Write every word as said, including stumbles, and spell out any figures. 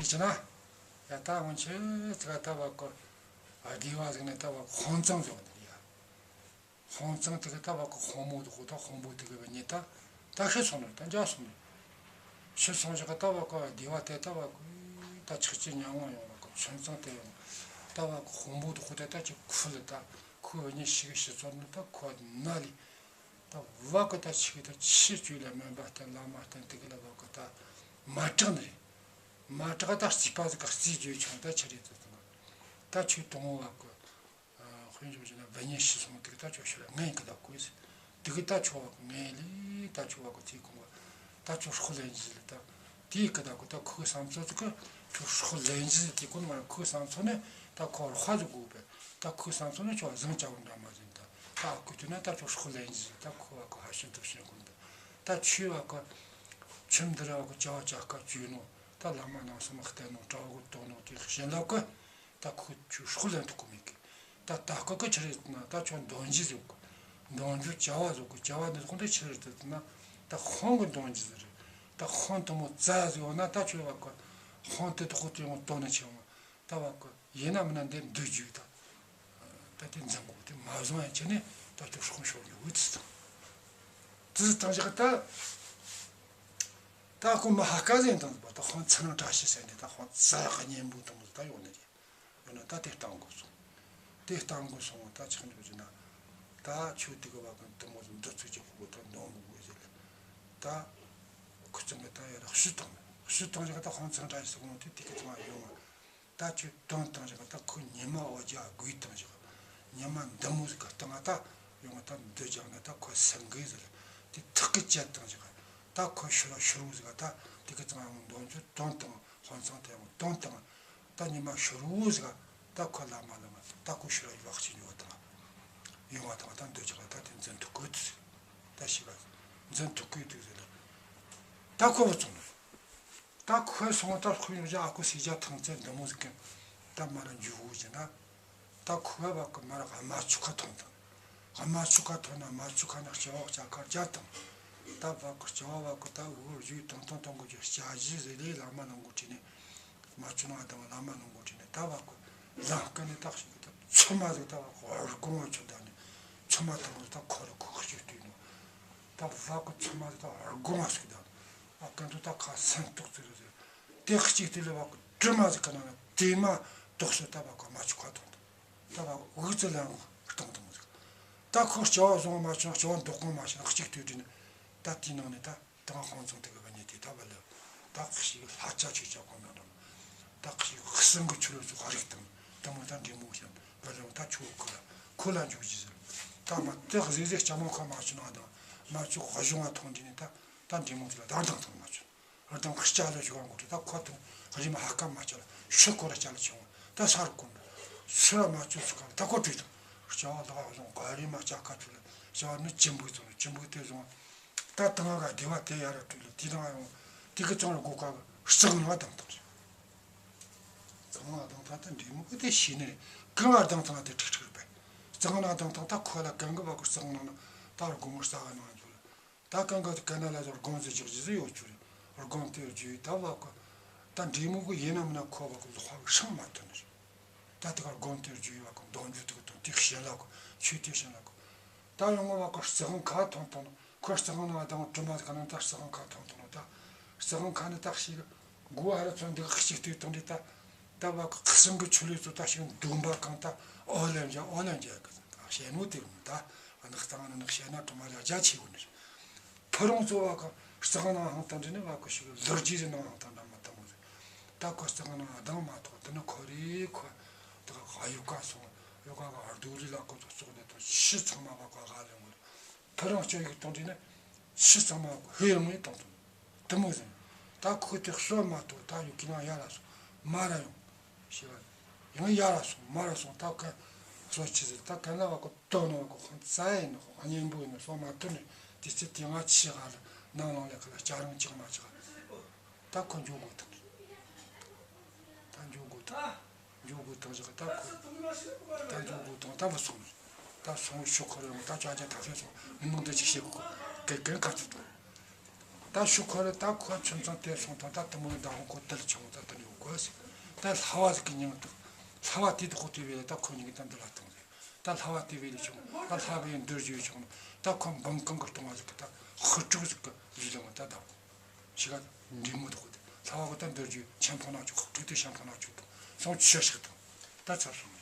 ཅི་ན། ཡ་ད་སྔོན་ཆད་ཚིག་ད་བ་གི་བདེ་བ་ཟིག་ནས་ད་བ་གི་དཔང་རྩང་ཟིག་ཡོད་ནི་ཡ། དཔང་རྩང་དེ་གི་ད་བ་གི་དཔང་མོ་དེ་གོ་ད་དཔང་པོ་དེ་གི་བ་ཉེ་ད་ད་ཤི་སོང་ནི་ད་འཇའ་སོང་ནི། ཤི་སོང་ཞིག་གི་ད་བ་གི་བདེ་བ་དེ་ད་བ་གི་ད་ཆགས་ཅི་ཉམས་མྱོང་ཡོང་བ་གི་ཆུ་མཚོ་དེ་ཡོང་། ད་བ་གི་དཔང་པོ་དེ་གོ་དེ་ད་ཅིག་ཁུ་ལ་ད་ཁོ་བ་ཉེ་ཤི་གི་ཤི་སོང་ནི་ད་ཁོ་ན་ལི། ད་བ་གི་ད་ཆི་གི་ད་ཆི་ཆོས་ལ་སྨན་པ་བསྟེན་བླ་མ་བསྟེན་དེ་གི་ལ་བ་གི་ད་མ་དྲག་ནི་རེད། མ་དྲག་ད་རྩིས་པ་ཟིག་ག་རྩིས་བརྗོད་ཆུང་ད་ཆི་རེད་ད་ད་ད་ཆོས་དང་བོ་བ་གི་དཔེ་འཇོག་བྱས་ན་བུ་ཉེ་ཤི་སོང་དེ་གི་ད་ཆོ་ཤི་ལ་ངན་གི་ད་གོས་ཟེར། དེ་གི་ད་ཆོ་བ་གི་ངན་ལི་ད་ཆོ་བ་གི་ཚེ་གང་བ་ད་ཆོ་སྲོག་ལེན་རྒྱུ་ཟེར་ལ་ད། དེ་གི་ད་གོ་ད་ཁོའི་བསམ་ཚུལ་ཟིག་གི་ཆོ་སྲོག་ལེན་རྒྱུ་ཟེར་དེ་གོ་ནི་མ་ཁོའི་བསམ་ཚུལ་ནི་ད་ཁོ་རོགས་ཟིག་དགོས་པས། ད་ཁོའི་བསམ་ཚུལ་ནི་ཆོ་བཟང་ཅག་བོ་འདྲ་མ་ཟིན་ད། ད་ཨ་ཁུ་དེ་ན་ད་ཆོ་སྲོག་ལེན་རྒྱུ་ཟེར་ད་ཁོ་བ་གི་ཧ་ཤིན་ཐུབ་ཤིན་གོ་ནི་ད། ད་ཆོས་བ་གི་ཁྱིམ་འདི་ར་བ་གི་བྱ་བ་བྱ་དཀའ་བཅོས་ནོ་ད་བླ་མ་རྣམ་གསུམ་བསྟེན་ནོ་གྲྭ་བ་གི་བཏང་ནོ་དེ་གཞན་ལ་གི་ད་ཁོ་ཆོ་སྲོག་ལེན་ཐུབ་གི་མེད་གི། ད་ད་སྐབས་ཀྱི་ཆི་རེད་ཟེར་ན་ད་ཁྱོད་འདོན་རྒྱུ་ཟེར་གི། འདོན་རྒྱུ་བྱ་བ་ཟེར་གི། བྱ་བ་འདི་ཁོང་དུ་ཆི་རེད་ཟེར་ན་ད་དཔང་གི་འདོན་རྒྱུ་ཟེར་རེད། ད་དཔང་དེ་མོ་བཙལ་ཟེར་ཡོང་ན་ད་ཁྱོད་བ་གི་དཔང་དེ་དག་དེ་ཡོང་དོན་ནི་ཆེ་བ་ད་བ་གི་ཡིན་ན་མིན་ན་འདི་འདོད་རྒྱུ་ད། ད་དེ་འཛིན་གོ་དེ་མ་བཟུང་ཡ་ཆེ་ནས་ད་ཁྱོད་དཔང་ཤོར་རྒྱུ་འོད་ཙི་དང་། ཙི་དང་བཞག་ད། ད་ཁོ་མི་ཧ་ཀ་ཟིན་དང་ད་དཔང་ཚུར་རང་བཀྲ་ཤིས་ཟེར་ནས་ད་དཔང་བཙལ་གཉེན་པོ་དང་ད་ཡོང་ནི་རེད། ཡོད་ན་ད་དེ་བཏང་དགོས་སོང་། དེ་བཏང་དགོས་སོང་ད་ཆི་འགྲོ་རྒྱུ་ན། ད་ཆོས་དེ་གི་བ་གི་དུ་མོ་འདི་ཚོས་ཀྱི་ཁོ་ད་འདོན་དགོས་ཟེར་ལ། ད་ཁོ་ཚང་གི་ད་ཡར་ཞུ་བཏང་ནི་ཞུ་བཏང་ཞིག་ད་དཔང་ཚང་འདྲ་ཞིག་སོང་དེ་དེ་གི་ཚང་ཡོང་བ། ད་ཁྱོད་དོན་བཏང་ཞིག་ད་ཁོ་ཉི་མ་འོ་བརྒྱ་དགོས་བཏང་ཞིག་ཉི་མ་འདི་མོ་ཟིག་གི་སྟེང་ད་ཡོང་ད་འདི་རྒྱག་ན་ད་ཁོ་སེང་གེ་ཟིག་དེ་ཐག་གི་བཅད་བཏང་ཞིག་ད་ཁོ་ཤི་ར་ཤི་རུ་ཟིག་ད་དེ་གི་ཚང་ཡོང་འདོན་རྒྱུ་དོན་བཏང་དཔང་ཚང་དེ་ཡོང་དོན་བཏང་། ད་ཉི་མ་ཤོར་བོ་ཟིག་ད་ཁོ་ལ་མ་ལ་མ་ད་ཁོ་ཤོར་བ་ཡོད་ཅིག་ཡོད་དང་། ཡོང་བ་དང་ད་འདོད་ཅིག་ལ་ད་དེ་འཛིན་ཐུབ་གོ་དུ་ཟིག་ད་ཤི་བ་འཛིན་ཐུབ་གོ་དུ་ཟིག་ལ། ད་ཁོ་བུ་ཚོང་ནས་ད་ཁོ་སོང་ད་ཁོ་ཡོང་ཅིག་ཨ་ཁུ་སི་ཇ་ཐང་ཚད་འདི་མོ་ཟིག་གི་ད་མ་ར་འཇུ་བོ་ཟིག་ན། ད་ཁོ་བ་གི་མ་ར་ག་མ་ཆུ་ཁ་ཐོང་དང་། ག་མ་ཆུ་ཁ་ཐོང་ན་མ་ཆུ་ཁ་ན་སྐྱ་བ་སྐྱ་ཁ་རྒྱ་དང་། ད་བ་གི་སྐྱ་བ་བ་གི་ད་འུར་འུར་ཡུས་ཐང་ཐང་ཐང་གི་སྐྱ་གཞི་ཟིག་ལས་ལ་མ་ནང་གོ་ཁྲིད་ནས། མ་ཆུ་ནང་དང་བླ་མ་ནང་གོ་ཁྲིད་ནས་ད་བ་གི་ལམ་ཀ་ནས་ད་ཞིག་གི་ད་ཆུ་མ་ཟིག་ད་བ་གི་བར་སྒོང་བ་ཆུ་ད་ནས་ཆུ་མ་དང་ད་ཁོ་ར་ཁུག་ཁུག་ཅིག་བཏུས་ནོ། ད་བ་གི་ཆུ་མ་ཟིག་ད་བར་སྒོང་བ་ཞིག་ད་ཨ་ཀ་འདུག་ད་ཁ་སེམས་ཏོག་ཙི་རེ་ཟེར། དེ་གཅིག་དེ་ལས་བ་གི་དྲི་མ་ཟིག་ག་ན་ན་དེ་མ་དོག་སོ་ད་བ་གི་མ་ཆུ་ཁ་ཐོང་ད། ད་བ་འུ་ཙི་ལ་སྟོང་དང་ཟིག་ད་ཁོ་སྐྱ་བ་བཟུང་མ་བྱུང་སྐྱ་བ་མདོག་གང་མ་ཤེས་ན་གཅིག་ལྟོས་དྲིས་ནས་ད་དེའི་ནང་ནས་ད་དང་དཔང་ཚོང་དེ་གི་བ་ཉེ་དེ་ད་བ་ལེ་ད་ཞིག་ལྷ་ཆ་ཆོས་ཆ་གོ་མེད་རུང་ད་ཞིག་གསང་གི་ཆུ་ལོ་ཚོ་ཧ་རིག་དང་དེ་མོ་ད་འདྲེ་མོ་ཤམ་བ་ལེ་ད་ཆུ་ཁོ་ལ་ཁོ་ལ་འཇུག་ཅི་ཟེར། ད་མ་དེ་གཟིག་གཟིག་སྐྱ་མོ་ཁ་མ་ཆུ་ན་དང་མ་ཆུ་ཧ་བྱུང་བ་མཐོང་དྲིས་ནས་ད་ད་འདྲེ་མོ་དེ་ལ་ད་དང་དང་མ་ཆུ། ཨ་དང་ཁ་སྐྱ་ལ་བཞུགས་པ་འགོ་ཁྲིད་ད་ཁོ་དང་རི་མ་ཧ་ཀ་མ་སྐྱ་ལ་ཤི་ཁོ་ར་སྐྱ་ལ་ཆུང་བ་ད་ས་རུ་ཀུན་ཤི་ར་མ་ཆུ་ཚུགས་ཀ་ལ་ད་ཁོ་བྲོས་དང་སྐྱ་བ་ལག་བཟུང་ག་རི་མ་སྐྱ་ཁ་ཆུ་ལ་སྐྱ་བ་ནི་ཅི་འབུག་ཚོ་ནི་ཅི་འབུག་དེ་བཟུང་ད་དང་ག་སྡེ་བ་དེ་ཡ་ར་བྲོས་ལ་དེ་དང་ཡང་དེ་གི་གཙང་ར་སྒོ་ཀ་གི་རྩི་གང་ལ་དང་དང་རེད། གཙང་ལ་དང་དང་ད་འདྲེ་མོ་གི་དེ་ཤེས་ནི་རེད། གང་ལ་དང་དང་དེ་ཁྲིག་ཁྲིག་རེད་པས། གཙང་ལ་དང་དང་ད་ཁོ་ལ་གང་གི་བ་གི་རྩི་གང་ནང་ན་ད་ར་སྒོ་མོ་རྩ་བ་ནང་འཛུལ། ད་གང་ག་ག་ན་ལ་ཟོར་སྒོམ་ཟེར་རྒྱག་རྒྱུ་ཟེར་ཡོད་རྒྱུ་རེད། སྒོམ་དེ་རྒྱུ་ཡི་ད་བ་གི་ད་འདྲེ་མོ་གི་ཡིན་ན་མིན་ན་ཁོ་བ་གི་ལོག་པ་གི་སྲང་མ་ཐོན་ནི་རེད། ད་དེ་ག་སྒོམ་དེ་རྒྱུ་ཡི་བ་གི་འདོན་རྒྱུ་དེ་གི་དོན་དེ་ཤེས་ལ་གི་ཆོས་དེ་ཤེས་ལ་གི་ད་ཡོང་བ་གི་རྩི་ཤིང་ཁ་ཐོན་ཐོན་ནོ་ཁོ་རྩི་ཤིང་ནང་དང་དྲི་མ་ག་ན་ད་རྩི་ཤིང་ཁ་ཐོན་ཐོན་ནོ་ད་རྩི་ཤིང་ཁ་ནི་ད་ཞིག་མགོ་ཧ་ར་ཚོན་འདི་གི་གཅིག་ལྟོས་དང་འདི་ད། ད་བ་གི་ཁུ་སིམ་གི་ཆུ་ལུད་ཚོ་ད་ཞིག་འདུག་འབའ་གང་ད་ཨོ་ལན་ཇ་ཨོ་ལན་ཇ་གི་ད་བཤད་ནོ་དེ་རུང་ད་ཨ་ནི་གཙང་ནི་ནི་བཤད་ན་དྲི་མ་ལ་རྒྱ་ཆེ་བོ་ནི་རེད། ཕུ་རུང་ཚོ་བ་གི་རྩི་ཤིང་ནང་ཧང་ཐང་འདྲི་ནི་བ་གི་ཞིག་ལོ་རྒྱུས་ཟིན་ནང་ཧང་ཐང་འདྲ་མ་ཐང་བོ་ཟིན། ད་ཁོ་རྩི་ཤིང་ནང་ཨ་དང་མ་ཐོག་དེ་ནི་ཁོ་རེ་ཁོ་ད་ག་ཨ་ཡུ་ཀ་སོང་ཡུ་ཀ་ག་ཨ་རྡོ་རི་ལ་ཁོ་ཚོ་ཙོག་ནས་ཐོན་ཕྱི་ཚང་མ་བ་གི་ག་ལེ་ངོ་རེད། ཕུ་རུང་སྐྱོ་ཡུག་གཏོང་དུས་ནི་ཕྱི་ཚང་མ་ཧུའི་རང་ངོས་བཏང་དུ་དུ་མོ་ཟིན། ད་ཁོས་དེ་གསོ་མ་ཐུབ་ད་ཡུག་གི་ནང་ཡར་ལ་སོང་མར་ཡོང་ཞེས་པ། ཡང་ཡར་ལ་སོང་མར་སོང་ད་ཁ་གསོ་ཆི་ཟིན་ད་ག་ན་བ་ཁོ་དོ་ནོ་བ་ཁོ་ཁང་རྩ་ཡིན་ནོ་ཁོ་གཉེན་པོ་ཡིན་ནོ་གསོ་མ་ཐུབ་ནི་དེ་ཚེ་དེ་ང་ཕྱི་ག་ལ་ནང་ལོང་ལས་ཁ་ལ་སྐྱ་རང་ཅིག་མ་ཅིག་ད་ཁོ་འཇུག་དགོས་ཐུབ་ནི་ད་འཇུག་དགོས་ཐུབ། འཇུག་དགོས་དང་ཞིག་ད་ཁོ། ད་འཇུག་དགོས་དང་ད་བུ་སོང་། ད་སོང་ཤོག་ཁོ་རེ་ད་ཅ་ཅ་ད་ཧེ་སོང་མི་མང་ད་ཅིག་བཤད་གོ་གེ་གེ་ག་ཚོད་དང་། ད་ཤོག་ཁོ་རེ་ད་ཁོ་ཆུང་ཚང་དེ་སོང་དང་ད་དུ་མོ་ད་ཧོང་ཁོ་དལ་ཆུང་ད་དུ་ནི་ཡོད་ ཨོ་ཟིག་ད་ལྷ་བ་ཟིག་གི་མྱིང་དུ། ལྷ་བ་དེ་དག་དེ་བས་ད་ཁོ་གཉིས་ཀྱིས་ད་འདི་ལ་གཏོང་ཟིག་ད་ལྷ་བ་དེ་བས་ལས་བྱུང་། ད་ལྷ་བའི་མདོ་རྒྱུད་བྱུང་། ད་ཁོ་འབུམ་གང་གི་གཏོང་བ་ཟིག་གི་ད་ཧུར་དྲུག་ཟིག་གི་ལས་ལ་ད་ད་ཞིག་ག་འབྲས་མོ་དག་དེ་ལྷ་བ་གི་ད་མདོ་རྒྱུད་ཆེན་པོ་ནག་ཆུ་ཁོག་ཐུག་དེ་ཆེན་པོ་ནག་ཆུ་དང་སོང་ཆུ་ཞིག་དང་ད་ཚར་སོང་